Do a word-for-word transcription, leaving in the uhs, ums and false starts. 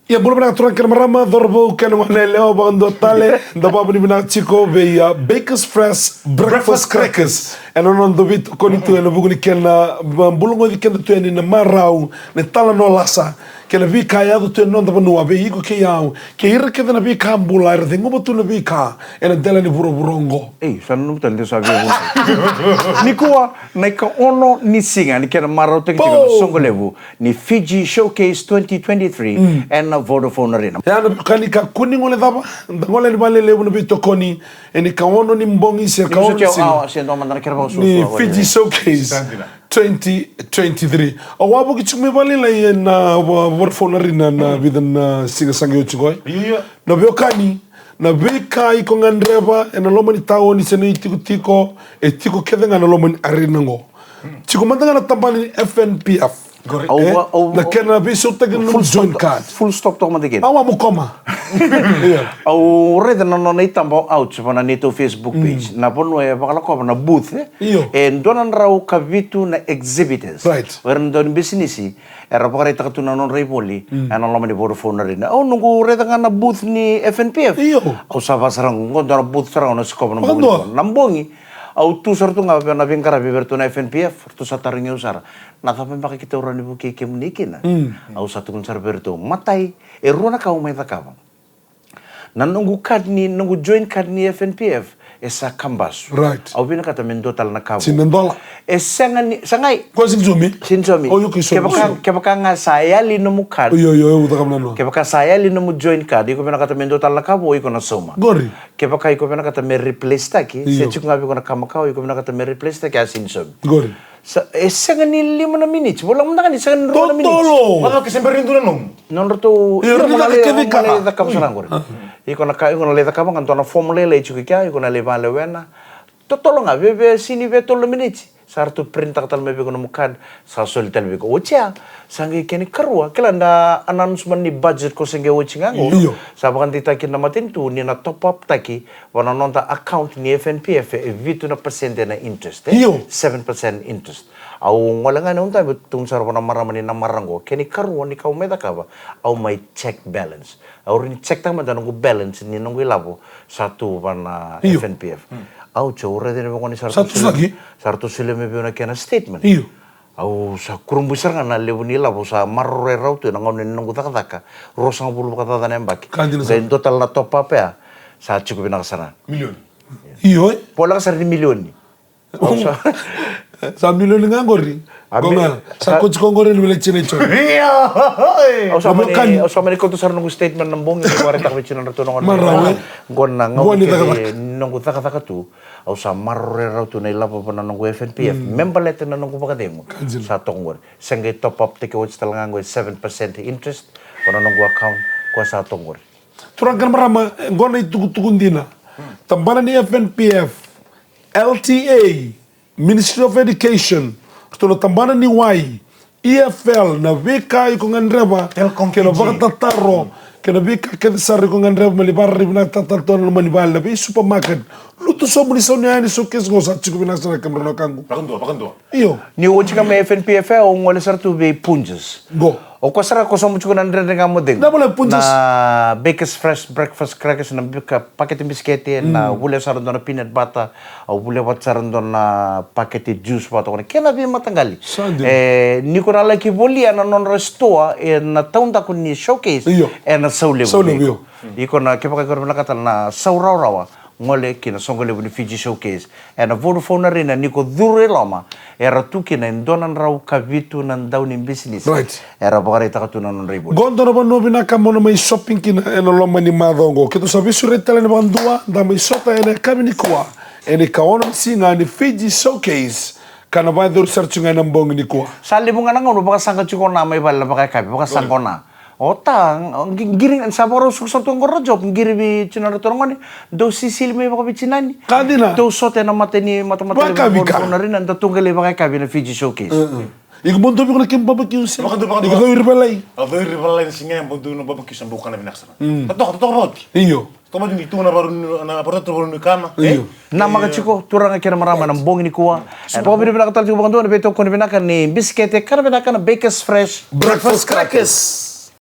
Ia, bula vinaka turaga kei na marama, cauravou kei na goneyalewa vakadua tale. Da vakavinavinaka tiko vei, a, Bakers Fresh Breakfast Crackers ena noda veitokoni tu ena vuku ni kena, a, bulagoci keda tu yani na marau, na italanoa lasa kei na veika e yaco tu ena noda vanua vei iko kei au kei ira kece na veika bula era ceguva tu na veika ena dela ni vuravura oqo. Ei, sa nanuma tale ni sa via vuna. Nikua na ikaono ni siga ni kena marautaki tiko na soqo levu ni Fiji Showcase twenty twenty-three ena Vodafone Arena. Ya na veiwekani, kakua ni gole cava, da gole yani vakalelevu na veitokoni ena ikaono ni bogi se ikaono ni siga. Awa, se dua mada na kena vakasuasua ni Fiji Showcase twenty twenty-three. Au a vuki tiko mai vakalailai ena, a, Vo-, Vodafone Arena na vica na siga sa qai oti qo. Io, io. Na veiwekani, na veika iko gadreva ena loma ni taoni se na itikotiko, e tiko kece ga na loma ni arena qo. Tiko mada ga na tabana ni F N P F. Au, e, au, na kena veisautaki na nomu join card. Full stop toka mada kina. Au a mo koma. Ia. Au raica na nona itaba o Ouch vana neitou Facebook page. Na vanua e vakalakova na booth, e? Io. E dua na drau ka vitu na exhibitors. Right. O ira na dau ni bisinisi era vakaraitaka tu na nodra ivoli ena loma ni Vodafone Arena. Au noqu raica ga na booth ni F N P F. Io. Au sa vakasara qo, dua na booth sara ga au na sikova na bogi. Na bogi au tu sara tu ga vei na veiqaravi vei iratou na F N P F, ratou sa tarogi au sara, na cava beka keitou rawa ni vukei kemuni kina? Au sa tukuna sara vei iratou, matai, e rua na ka au mai cakava. Na noqu card ni, noqu join card ni F N P F e sa kabasu. Right. Au vinakata me dua tale na ka vou. Sini dola. E sega ni, sa qai. Ko sini saumi? Sini saumi. Oh, okay, sorry. Kevaka, kevaka ga sa yali nomu card. Io, io, io, cakava na noa. Kevaka sa yali nomu join card, iko vinakata me dua tale na ka vou, iko na sauma. Qori. Kevaka iko vinakata me replace taki, se tiko ga vei iko na ka makawa, iko vinakata me replace taki, a sini saumi. Qori. Sa, e sega ni lima na miniti, vola mada ga ni sega ni rua na miniti. Totolo. Vaka ke se bera ni dua na nomu. Nodratou, io, iko na lai cakava sara qori. Iko na ka, iko na lai cakava ga dua na form lailai tiko i kea, iko na lai vakalewena. Totolo ga, veve sini ve tolu na miniti. Sa ratou printaka tale mai vei iko nomu card, sa soli tale vei iko. Oti ya, sa qai kena ikarua, kila na announcement ni budget ko se qai oti ga qo. Io. Sa vakadeitaki na matanitu ni na top up taki vana noda account ni F N P F e vitu na percent ena interest, e? Io. Seven percent interest. Au gole ga ena dua na taimi, tukuna sara vua na marama ni na maraqo. Kena ikarua ni ka au mai cakava, au mai check balance. Au rawa ni check taka mada noqu balance ni noqu ilavo sa tu vana F N P F. Au check, au raica ni vaqo ni sa ratou solia mai vei au na kena statement. Io. Au sa kurabui sara ga na levu ni ilavo sa maroroya rawa tu ena gauna ni noqu cakacaka. Ruasagavulu vakacaca na yabaki. Qai dua tale na top up ya. Sa tiko vinaka sara. Milioni. Io, e? Voleka sara ni milioni. Au sa, sa milioni ga qori. Qo ga sa koti ko qori ni vila tiko na itsoni. Au sa mani, au sa mani kauta sara noqu statement na bogi, ni vakaraitaka vei tiko na nodratou na gone. Qo na gauna kece noqu cakacaka tu. Au sa maroroya rawa tu na ilavo vana noqu F N P F. Me baleta na noqu vakacegu. Sa toka qori. Se qai top up taki oti tale ga qo e seven percent interest vana noqu account, koya sa toka qori. Turaga kei na marama, e, qo na itukutuku dina. Tabana ni F N P F, L T A, Ministry of Education, ratou na tabana ni wai, E F L, na veika iko gadreva, kei na vakatataro, kei na veika kece sara iko gadreva me lai vakararavi vinaka tale tu ena loma ni vale, na vei supermarket. Lutu sobu ni sauni yani, showcase qo sa tiko vinaka sara, kemudrou na wekaqu. Vakadua, vakadua. Io. Ni oti ga mai F N P F, au gole sara tu vei Punjas. Qo. O koya sara ko sobu tiko na Dredre Ga Mo Cegu. Na vale Punjas. Na Bakers Fresh Breakfast Crackers, na bika pakete bisikete, na vule sara dua na peanut butter, au vule vata sara dua na pakete juice vata kona. Kena veimataqali. Sa dina. E, ni ko na laki volia na nodra store, e, na taudaku ni showcase, io, e na sau levu. Sau levu, io. Iko na, kevaka iko na vinakata na sau rawarawa, gole ki na soqo levu ni Fiji Showcase ena Vodafone Arena, ni ko curu e loma, era tu kina e dua na drau ka vitu na dau ni bisinisi. Right. Era vakaraitaka tu na nodra ivoli. Qo dua na vanua vinaka mo na mai shopping kina ena loma ni macawa oqo. Keitou sa veisureti tale yani vakadua, da mai sota ena yakavi nikua ena ikaono ni siga ni Fiji Showcase, ka na vakayacori sara tiko ga ena bogi nikua. Sa levu ga na gauna vakasaqa tiko na mai vale na vakayakavi, vakasaqa na. O ta, qi-, qiri, sa vakarau suka sara tu qori na job, qiri vei tinadratou na gone, dou sisili mai vakavitinani. Ka dina. Dou sota ena mata ni, mata, mata ni vakayakavi ka. Vodafone Arena, datou qai lai vakayakavi na Fiji Showcase. Mm, mm. Iko mo dua vei iko na kemu barbecue se? Vakadua, vakadua. Iko cau iri valai. Au cau iri valai na siga, mo dua na barbecue sa bau kana vinaka sara. Mm. Totoka, totoka vauti. Io. Totoka vauti ni tu na varu, na varu, varu ni kana. Io. Namaka tiko, turaga kei na marama, na bogi nikua. E, vakavinavinaka tale tiko vakadua na veitokoni vinaka ni bisikete, kana vinaka na Bakers Fresh Breakfast Crackers.